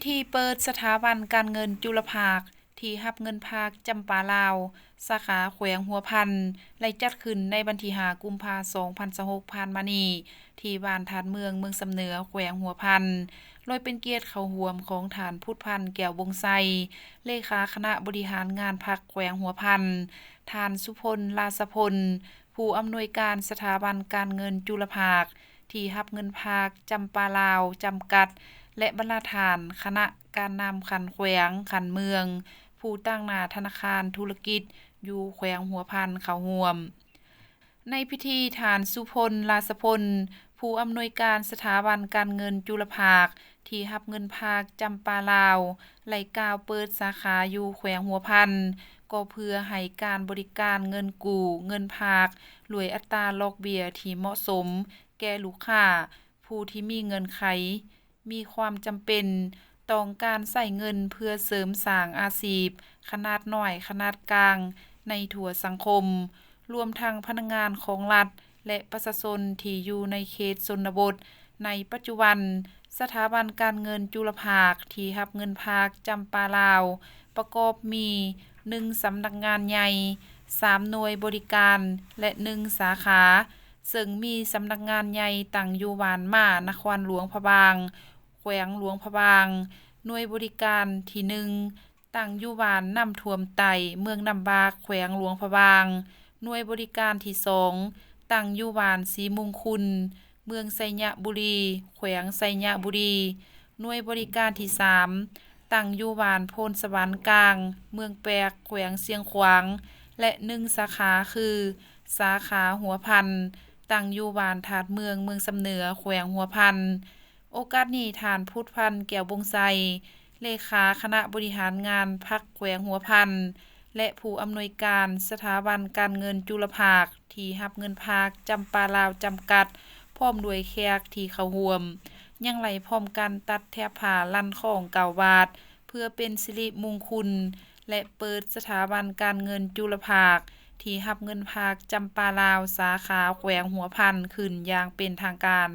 ທີ່ເປີດສະຖາບັນການເງິນຈຸລະພາກ ທີ່ຮັບເງິນພາກຈຳປາລາວ ສາຂາແຂວງຫົວພັນ ໄດ້ຈັດຂຶ້ນໃນວັນທີຫ້າ ກຸມພາ ສອງພັນຊາວຫົກ ຜ່ານມານີ້ ທີ່ບ້ານທາດເມືອງ ເມືອງຊຳເໜືອ ແຂວງຫົວພັນ ໂດຍເປັນກຽດເຂົ້າຮ່ວມຂອງທ່ານ ພຸດພັນ ແກ້ວວົງໄຊ ເລຂາຄະນະບໍລິຫານງານພັກແຂວງຫົວພັນ, ທ່ານ ສຸພົນ ລາຊະພົນ ຜູ້ອຳນວຍການສະຖາບັນການເງິນຈຸລະພາກ ທີ່ຮັບເງິນພາກຈຳປາລາວຈຳກັດ ແລະ ບັນດາທ່ານຄະນະການນຳຂັ້ນແຂວງ, ຂັ້ນເມືອງ, ຜູ້ຕາງໜ້າທະນາຄານທຸລະກິດຢູ່ແຂວງຫົວພັນເຂົ້າຮ່ວມ. ໃນພິທີ, ທ່ານ ສຸພົນ ລາຊະພົນ ຜູ້ອຳນວຍການສະຖາບັນການເງິນຈຸລະພາກ ທີ່ຮັບເງິນພາກຈຳປາລາວ ໄດ້ກ່າວເປີດສາຂາຢູ່ແຂວງຫົວພັນ ກໍເພື່ອໃຫ້ການບໍລິການເງິນກູ້, ເງິນພາກ ດ້ວຍອັດຕາດອກເບ້ຍທີ່ເໝາະສົມແກ່ລູກຄ້າຜູ້ທີ່ມີເງື່ອນໄຂ ມີຄວາມຈຳເປັນຕ້ອງການໃຊ້ເງິນເພື່ອເສີມສ້າງອາຊີບຂະໜາດນ້ອຍ, ຂະໜາດກາງໃນທົ່ວສັງຄົມ, ລວມທັງພະນັກງານຂອງລັດ ແລະ ປະຊາຊົນທີ່ຢູ່ໃນເຂດຊົນນະບົດ. ໃນປັດຈຸບັນ, ສະຖາບັນການເງິນຈຸລະພາກທີ່ຮັບເງິນພາກຈຳປາລາວ ປະກອບມີ ໜຶ່ງ ສຳນັກງານໃຫຍ່, ສາມ ໜ່ວຍບໍລິການ ແລະ ໜຶ່ງ ສາຂາ, ເຊິ່ງມີສຳນັກງານໃຫຍ່ຕັ້ງຢູ່ບ້ານມ້າ ນະຄອນຫຼວງພະບາງ, ແຂວງຫຼວງພະບາງ, ໜ່ວຍບໍລິການທີໜຶ່ງ ຕັ້ງຢູ່ບ້ານນ້ຳຖ້ວມໃຕ້ ເມືອງນ້ຳບາກ ແຂວງຫຼວງພະບາງ, ໜ່ວຍບໍລິການທີສອງ ຕັ້ງຢູ່ບ້ານສີມຸງຄຸນ ເມືອງໄຊຍະບູລີ ແຂວງໄຊຍະບູລີ, ໜ່ວຍບໍລິການທີສາມ ຕັ້ງຢູ່ບ້ານໂພນສະຫວັນກາງ ເມືອງແປກ ແຂວງຊຽງຂວາງ ແລະ ໜຶ່ງ ສາຂາ ຄື ສາຂາຫົວພັນ ຕັ້ງຢູ່ບ້ານທາດເມືອງ ເມືອງຊຳເໜືອ ແຂວງຫົວພັນ. ໂອກາດນີ້ ທ່ານ ພຸດພັນ ແກ້ວວົງໄຊ ເລຂາຄະນະບໍລິຫານງານພັກແຂວງຫົວພັນ ແລະ ຜູ້ອຳນວຍການສະຖາບັນການເງິນຈຸລະພາກ ທີ່ຮັບເງິນພາກຈຳປາລາວຈຳກັດ ພ້ອມດ້ວຍແຂກທີ່ເຂົ້າຮ່ວມ ຍັງໄດ້ພ້ອມກັນຕັດແຖບຜ້າລັນຄ້ອງເກົ້າບາດ ເພື່ອເປັນສິລິມຸງຄຸນ ແລະ ເປີດສະຖາບັນການເງິນຈຸລະພາກ ທີ່ຮັບເງິນພາກຈຳປາລາວ ສາຂາແຂວງຫົວພັນ ຂຶ້ນຢ່າງເປັນທາງການ.